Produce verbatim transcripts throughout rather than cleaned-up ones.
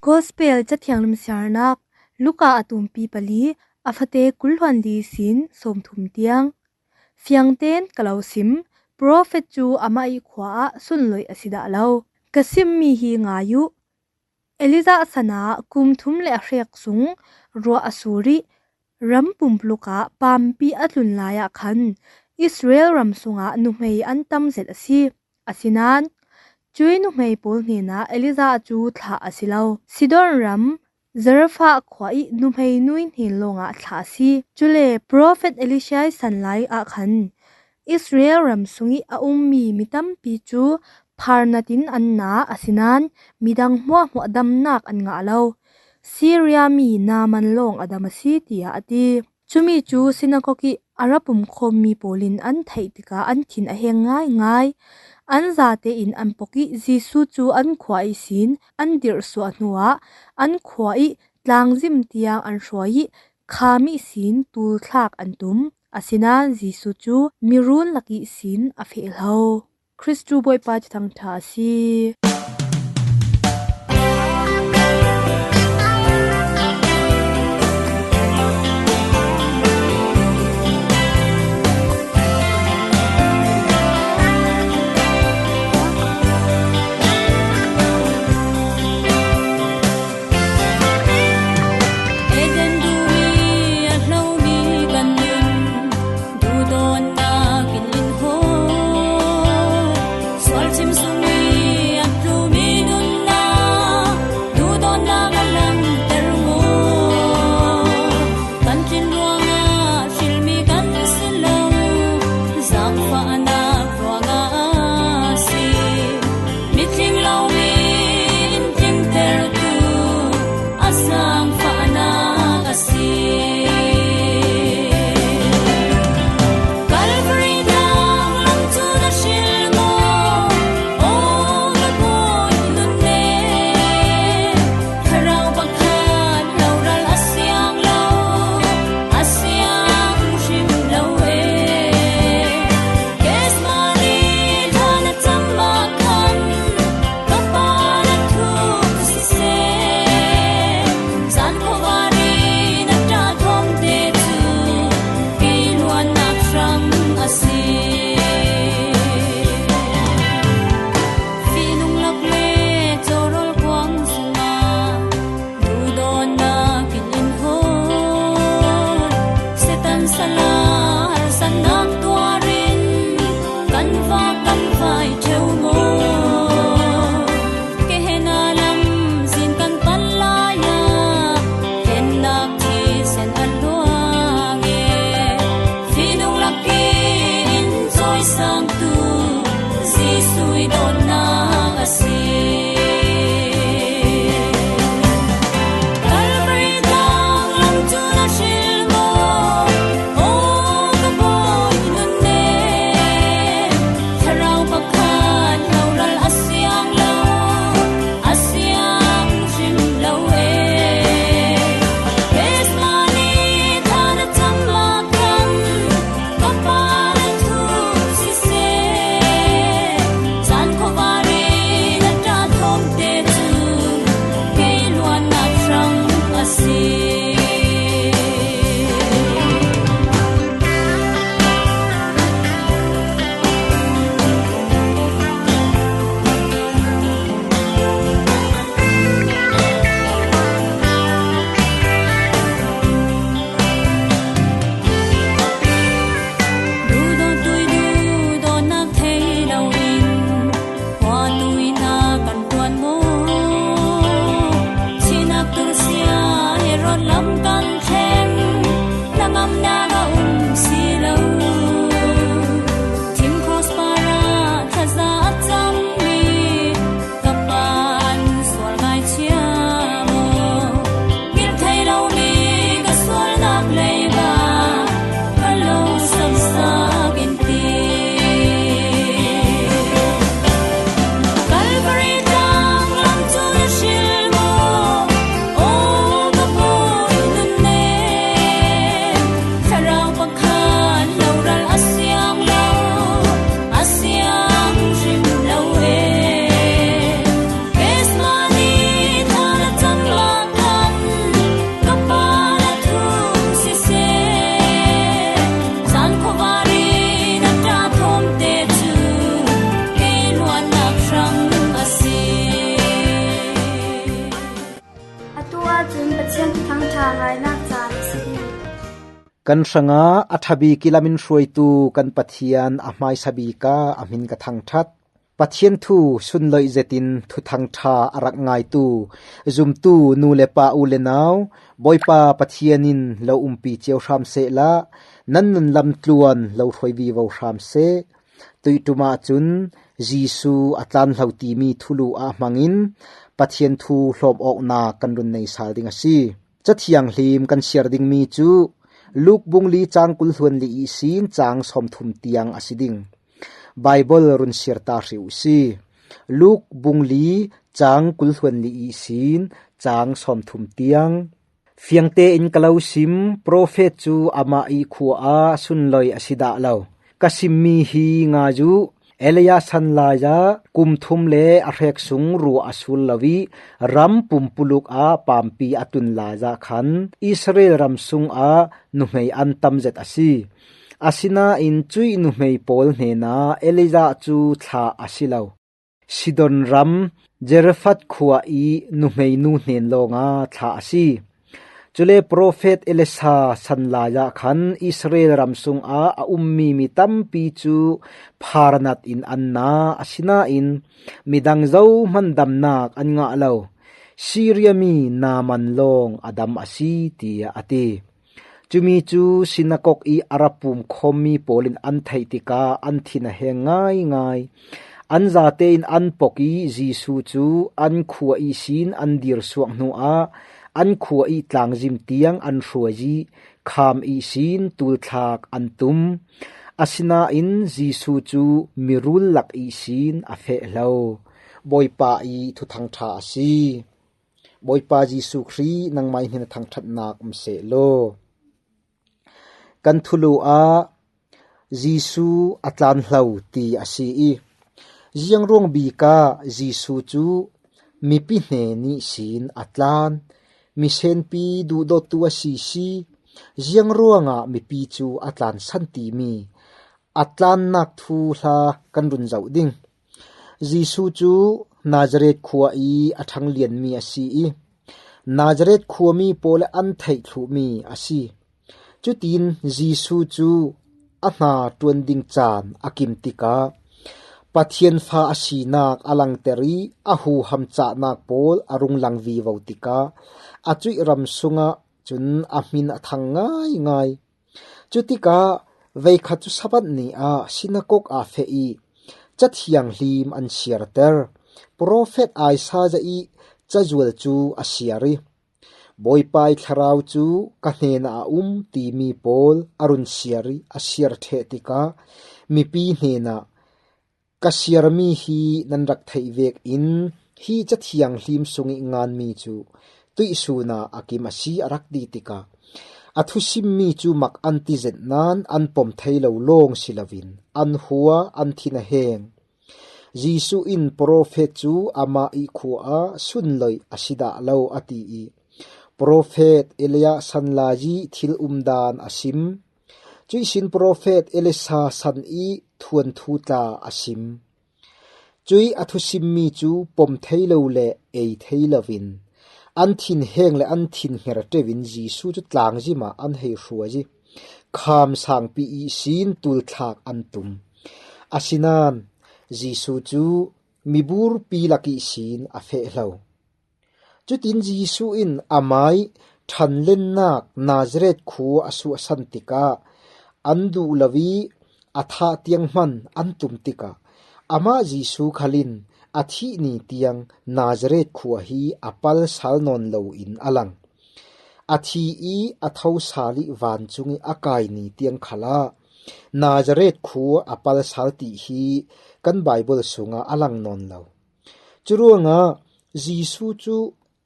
Gospel Cathiang Limsiarnak, Luka a tumpi pali, a fate kul hluan li sin sawmthum tiang. Fiangten ka lo sim, profet cu amah ih khua ah sunloih a si dah lo. Ka simmi hi ngai uh. Elijah san ah kum thum le a hrek sung ruah a sur ih ram pumpluk ah paampi a tlun lai ah khan Israel ram sungah nuhmei an tam zet a si. Asinain cuih nuhmei pawl hnenah Elijah cu thlah a si lo. Sidon ram Zarephath khua ih nuhmei nu ih hnen lawngah thlah a si. Cule profet Elisha ih san lai ah khan Israel ram sungih a ummi mi tampi cu pharnat in an na, asinain midang hmuahhmuah damnak an ngah lo. Syria mi Naaman lawng a dam a si, tiah a ti. Cumi cu sinagog ih a ra pumkhawmmi pawl in an theih tikah an thin a heng ngaingai. An zate in an pok ih Jesuh cu an khua ihsin an dirhsuah hnuah an khua ih tlangzim tiang an hruai ih kham ihsin tulthlak an tum. Asinain Jesuh cu mirun lak ihsin a feh lo. Kristu Bawipa cu thangṭha a si. Eden dumi a hlomi kan nun, duhdawtnak in in haw. Sualcim sungmi a tlumi nunnak, duhdawtnak a langter maw? Kan tlin ruangah hrilmi kan si lo, zaangfahnak ruangah a si. Mitling lomi in tlingtertu a zaangfahnak a si. Calvary dang lam cu na hrilh maw? Aw ka Bawi nunnem, thlarau pakhat hloral a siang lo, a siang hrim lo e. Gethsemane than a cam ah khan ka Pa na thuk siseh, zan khuavar in a ṭah thawmte cu i luannak hrang a si. Fihnung lak le cawrawl kuang sungah duhdawtnak in in hawn. Satan sala harsatnak tuar in kan vak kan vai ṭheu maw? Gehenna lam zin kan pan lai ah hlennak thisen a luang e. Fihnung lak in cawisangtu Jesuh ih dawtnak a si. Calvary tlang lam cu na hrilh maw? Aw ka Bawi nunnem, thlarau pakhat hloral a siang lo, a siang hrim lo e. Gethsemane than a cam ah khan ka Pa na thuk siseh, zan khuavar Kan hrangah a ṭha bik ih lam in hruaitu kan Pathian a hmaisa bikah a hmin ka thangṭhat. Pathian thu sunloih zetin thuthang ṭha a rak ngaitu zumtu nu le pa, u le nau, Bawipa Pathian in lo umpi cio hram sehla, nan nun lam tluan lo hruai vivo hram seh. Tuih ṭum ah cun Jesu a tlanhlo timi thulu ah hmangin Pathian thu hlawm awknak kan run nei sal ding a si. Cathianghlim kan siar dingmi cu Luke bung li cang kul hluan li ihsin cang sawmthum tiang a si ding. Baibal run siar ta hrih uhsi. Luke bung li cang kul hluan li ihsin cang sawmthum tiang. Fiangte in ka lo sim, profet cu amah ih khua ah sunloi a si dah lo. Ka simmi hi ngai uh, Elijah san lai ah kum thum le a hrek sung ruah a sul lo ih ram pumpuluk ah paampi a tun lai ah khan Israel ram sung ah nuhmei an tam zet a si. Asinain cuih nuhmei pawl hnenah Elijah cu thlah a si lo. Sidon ram Zarephath khua ih nuhmei nu hnen lawngah thlah a si. Cule profet Elisha san lai ah khan Israel ram sungah a ummi mi tampi cu pharnat in an na, asinain midang zohman damnak an ngah lo. Syria mi Naaman lawng a dam a si, tiah a ti. Cumi cu sinakok ih a ra pumkhawmmi pawl in an theih tikah an thin a heng ngaingai. An zate in an pok ih Jesu cu an khua ihsin an dirsuak hnuah an khua ih tlangzim tiang an hruai ih kham ihsin tulthlak an tum. Asinain Jesu cu mirul lak ihsin a feh hlo. Bawipa ih thuthang ṭha a si. Bawipa Jesu Khrih, nangmah ih hnen a thangṭhatnak um seh law. Kan thulu ah Jesu a tlanhlo ti a si ih, ziangruang bikah Jesu cu mipi hnen ihsin a tlan, misenpi duhdawttu a si si, ziangruangah mipi cu a tlansan timi a tlannak thu hla kan run zoh ding. Jesu cu Nazareth khua ih a ṭhanglianmi a si ih, Nazareth khuami pawl an theih thluhmi a si. Cutin Jesu cu a hna ṭuan ding caan a kim tikah Pathian fa a sinak a langter ih a huham cahnak pawl a rung lang vivo tikah a cuih ram sungah cun a hmin a thang ngaingai. Cutikah veikhat cu Sabbath ni ah sinakok ah feh ih cathianghlim an siarter. Profet Isaiah ih cazual cu a siar ih, Bawipa ih thlarau cu ka hnenah a um timi pawl a run siar ih a siar ṭheh tikah mipi hnenah, ka siarmi hi nan rak theih vekin hi cathianghlim sungih nganmi cu tuihsun ah a kim a si, a rak ti tikah a thusimmi cu mak an ti zet nain an pom thei lo lawng si loin an hua, an thin a heng. Jesuh in profet cu amah ih khua ah sunloih a si dah lo a ti ih, profet Elijah san lai ih thil umdan a sim. Cuih sin profet Elisha san ih thuanthu tla a sim. Cuih a thusimmi cu pom thei lo le ei thei loin an thinheng le an thinhnger ṭeuin Jesuh cu tlangzim ah an hei hruai ih kham sangpi ihsin tulthlak an tum. Asinain Jesuh cu miburpi lak ihsin a feh hlo. Cutin Jesuh in amah ih ṭhanlennak Nazareth khua a suahsan tikah an duh lo ih a thah tiang hman an tum tikah amah Jesuh khal in a thih ni tiang Nazareth khua hi a palsal nawn loin a lang. A thi ih a thosal ih vancung ih a kai ni tiang khalah Nazareth khua a palsal ti hi kan Baibal sungah a lang nawn lo. Curuangah Jesuh cu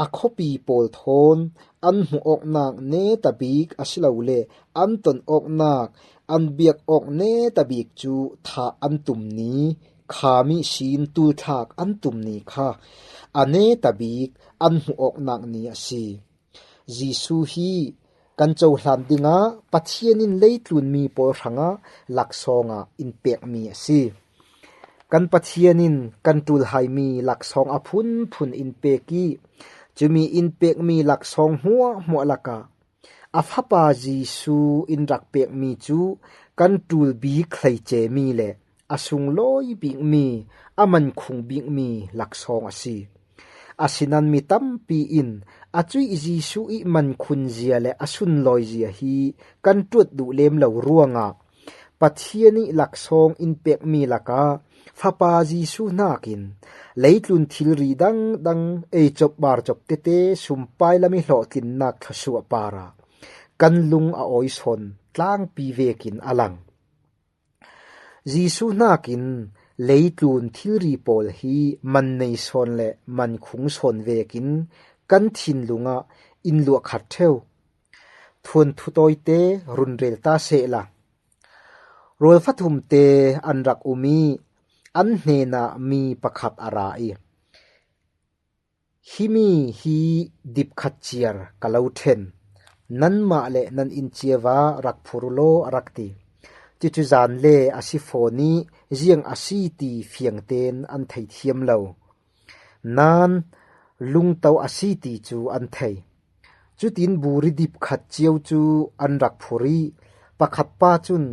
a khuapi pawl thawn an hmuh awknak netabik asilole an ton awknak, an biak awk netabik cu thah an tum ni, kham ihsin tulthlak an tum ni kha a netabik an hmuh awknak ni a si. Jesuh hi kan cohlan dingah Pathian in leitlunmi pawl hrangah laksawng ah in pekmi a si. Kan Pathian in kan ṭulhaimi laksawng a phunphun in pek ih, cumi in pekmi laksawng hmuahhmuah lakah A Fapa Jesu in rak pekmi cu kan ṭul bik hleice mi le a sunglawi bikmi, a mankhung bikmi laksawng a si. Asinain mi tampi in a cuih Jesu ih mankhun zia le a sunlawi zia hi kan ṭuat duh lem lo ruangah Pathian ih laksawng in pekmi lakah Fapa Jesu hnakin leitlun thilri dangdang, ei cop bar cop tete, sumpai lam ih hlawhtlinnak thluasuah parah kan lung a awi sawn tlangpi vekin a lang. Jesu hnakin leitlun thilri pawl hi man nei sawn le man khung sawn vekin kan thinlung ah in luah khat ṭheu. Thuanthu tawite run rel ta sehla, rualfa thumte an rak um ih an hnenah mi pakhat a ra ih, "Himi hi dipkhat ciar ka lo ṭhen. Nanmah le nan inn cio ah rak phur uh law," a rak ti. Cucu zan le a si fawn ih ziang a si ti fiang tein an thei thiam lo. Nain lungto a si ti cu an thei. Cutin buri dipkhat cio cu an rak phur ih pakhat pa cun,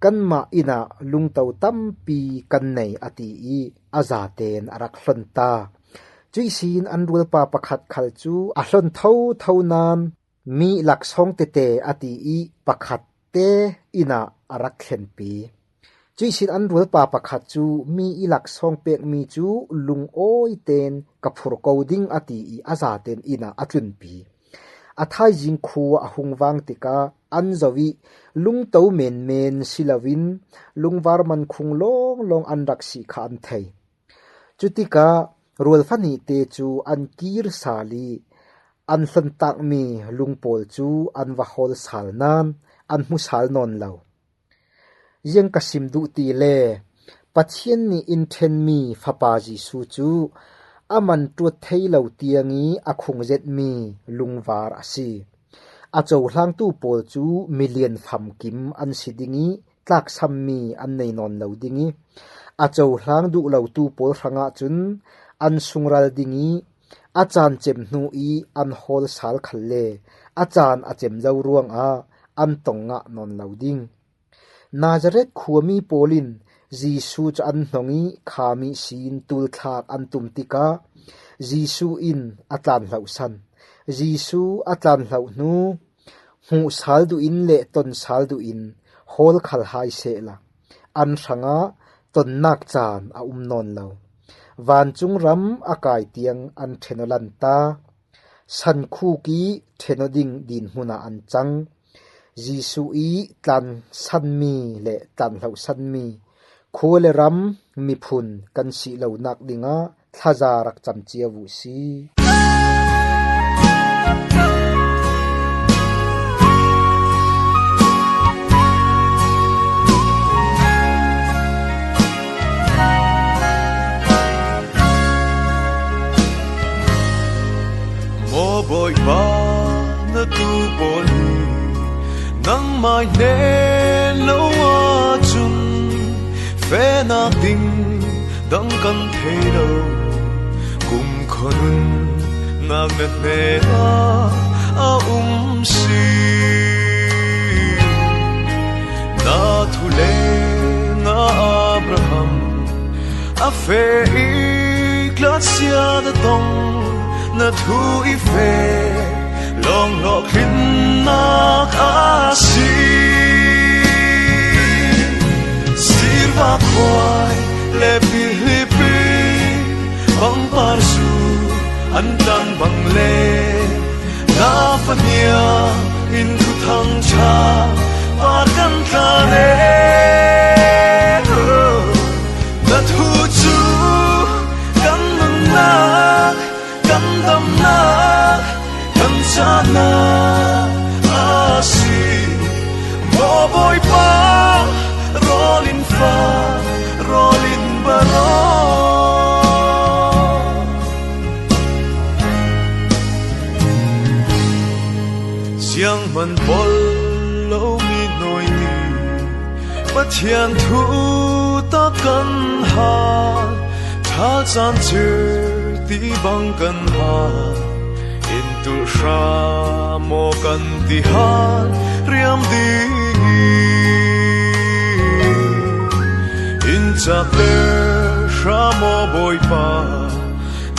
"Kanmah inn ah lungto tampi kan nei," a ti ih a zatein a rak hlon ta. Cuih sin an rualpa pakhat khal cu a hlon thotho nain mi laksawng tete a ti ih pakhat te inn ah a rak thlenpi. Cuih sin an rualpa pakhat cu mi ih laksawng pekmi cu lungawi tein ka phur ko ding a ti ih a zatein inn ah a tlunpi. A thaizing khua a hung vang tikah an zoh ih lungto menmen si loin lungvar mankhung lawnglawng an rak si kha an thei. Cutikah rualfa hnihte cu an kir sal ih an hlontakmi lung pawl cu an va hawl sal nain an hmu sal nawn lo. Ziang ka sim duh ti le Pathian nih in ṭhenmi Fapa Jesu cu a man ṭuat thei lo tiang ih a khung zetmi lungvar a si. A cohlangtu pawl cu milian famkim an si ding ih tlaksammi an nei nawn lo ding ih a cohlang duh lotu pawl hrangah cun an sungral ding ih a caan cem hnu ih an hawl sal khalle a caan a cem lo ruangah an tong ngah nawn lo ding. Nazareth khuami pawl in Jesu cu an hnong ih kham ihsin tulthlak an tum tikah Jesu in a tlanhloh san. Jesu a tlanhloh hnu hmuh sal duh in le ton sal duh in hawl khal hai sehla an hrangah tonnak caan a um nawn lo. Vancung ram a kai tiang an ṭhen aw lanta. Sankhuk ih ṭhen aw ding dinhmun ah an cang. Jesu ih tlansanmi le tlanhlosanmi, khua le ram, miphun kan si lonak dingah thlaza rak cam cio uh si. Maw Bawipa, na tu pawl hi nangmah hnen lo ahcun fehnak ding dang kan thei lo. Kumkhua nunnak na hnenah a um si. Na thu leng a Abraham a feh ih tlasia na tong, na thu i feh lawng hlawhtlinnak a si. Sirva khuai le pilhlipi bangpar zu an tlan bang le na fahniang in thuthang ṭha par kan tla rero. Na thu cu kan nunnak, kan damnak, kan cahnak a si. Maw Bawipa, rawl in fa, rawl in baraw. Siangman pol lomi nawi ti, Pathian thu tak kan hal, thalcaan cir ti bang kan hal, in Tul hra maw kan ti han riam ding hi. In cak le hra maw Bawipa,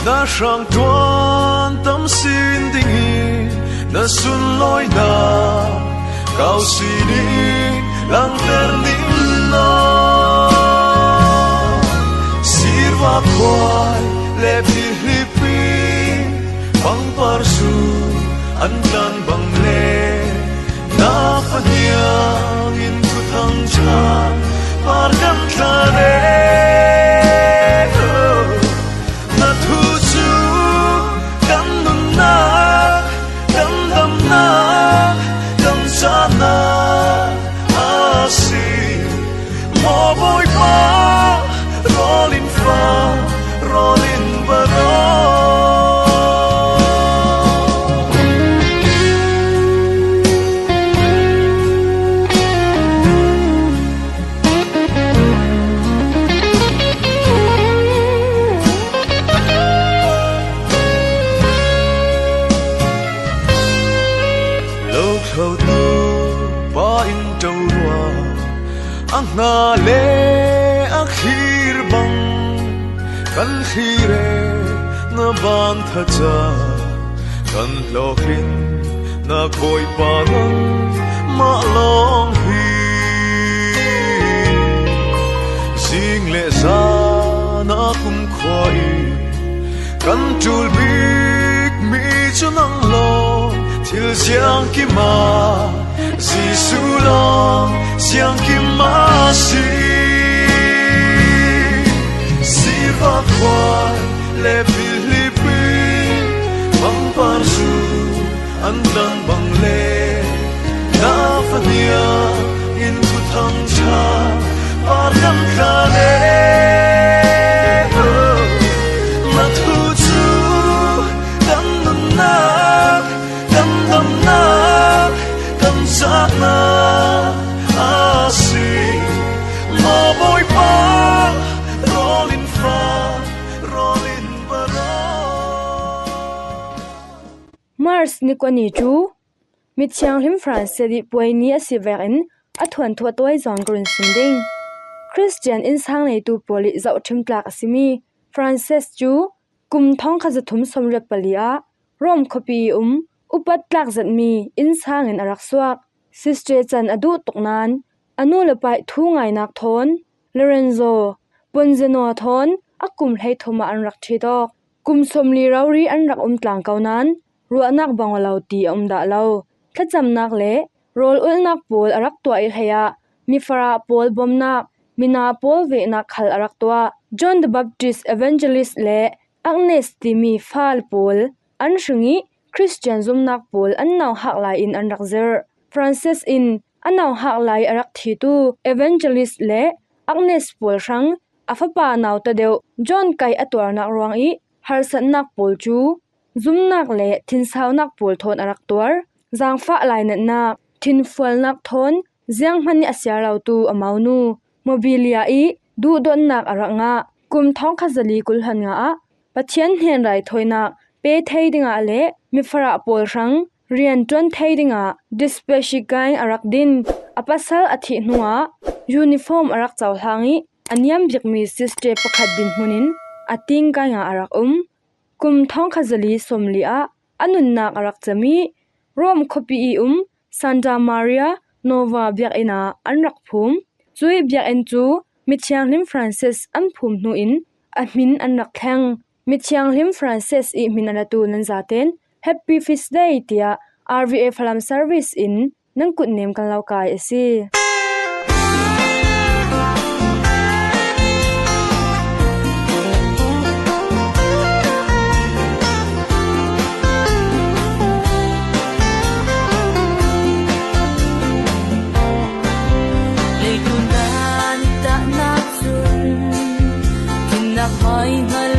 na hrang tuan tam sin ding hi. Na sunlawina kau si ding langter ning na. Sirva khuai le pilhlipi pangpar su an tlan bang le, na faniang in thuthang chan par kan tlan e. Na thu cu kan nunnak, kan damnak, kan cahnak a si. Maw Bawipa, rawl in fa, rawl in baraw. Lo thlotu pa in ṭo rua, a hna le a thlir bang kan thlir e. Na ban thaca kan hlawk in, na Bawipa nangmah lawng hi. Zing le zan a kumkhua i kan ṭul bik mi cu nang lawng, thil siangkim ah Jesuh lawng siangkim a si. Sirva khuai le pilhlipi pangpar su an tlan bang le, na faniang in thuthang chan par kan tlan e. Na thu cu kan nunnak, kan damnak, kan cahnak a si. Maw Bawipa, rawl in fa, rawl in baraw. March ni kua ni cu Mithianghlim Francis i puai ni a si vekin a thuanthu a tuai zawn ka run sim ding. Christian innsang neitu pawl i zohṭhim tlak a simi Francis cu kum thawngkhat zathum sawmriat pali ah Rome khuapi i um upat tlak zetmi innsang in a rak suak. Sister can a duh tuk nain a nu le pa i thu ngainak thawn Lorenzo Ponzano thawn a kum hleithum ah an rak ṭhit awk. Kum sawmli rori an rak um tlang ko nain ruahnak bang aw lo ti a um dah lo. Thlacamnak le rawl ulhnak pawl a rak tuah i hleiah mifarah pawl bawmnak, mina pawl vehnak khal a rak tuah. John the Baptist Evangelist le Agnes timi fale pawl an hring i Christian zumnak pawl an nauhak lai in an rak zirh. Francis in a nauhak lai a rak ṭhitu Evangelist le Agnes pawl hrang a fapa nauta deuh John kaih a tuarnak ruang i harsatnak pawl cu zumnak le thinsaunak pawl thawn a rak tuar. Zaangfah lainatnak, thinfualnak thawn zianghman i a siar lotu a maunu mobilia i duhdonnak a rak ngah. Kum thawngkhat zali kul hlan nga ah Pathian hnen raithawinak pe thei dingah le mifarah pawl hrang rian ṭuan thei dingah dispensary a rak din. A pasal a thih hnuah uniform a rak cohlang i a niam bikmi sister pakhat dinhmun in a tingkai nga a rak um. Kum thawngkhat zali sawmli ah a nunnak a rak cam i Rome khuapi i um Santa Maria Nova biakinn ah an rak phum. Cuih biakinn cu mithianghlim Francis an phum hnu in a hmin an rak thleng. Mithianghlim Francis i hmin a latu nan zaten Happy Feast Day tiah R V A Falam service in nan kutnem kan lo kai a si. Leitung dan i tahnak cun thinnak hoi hngal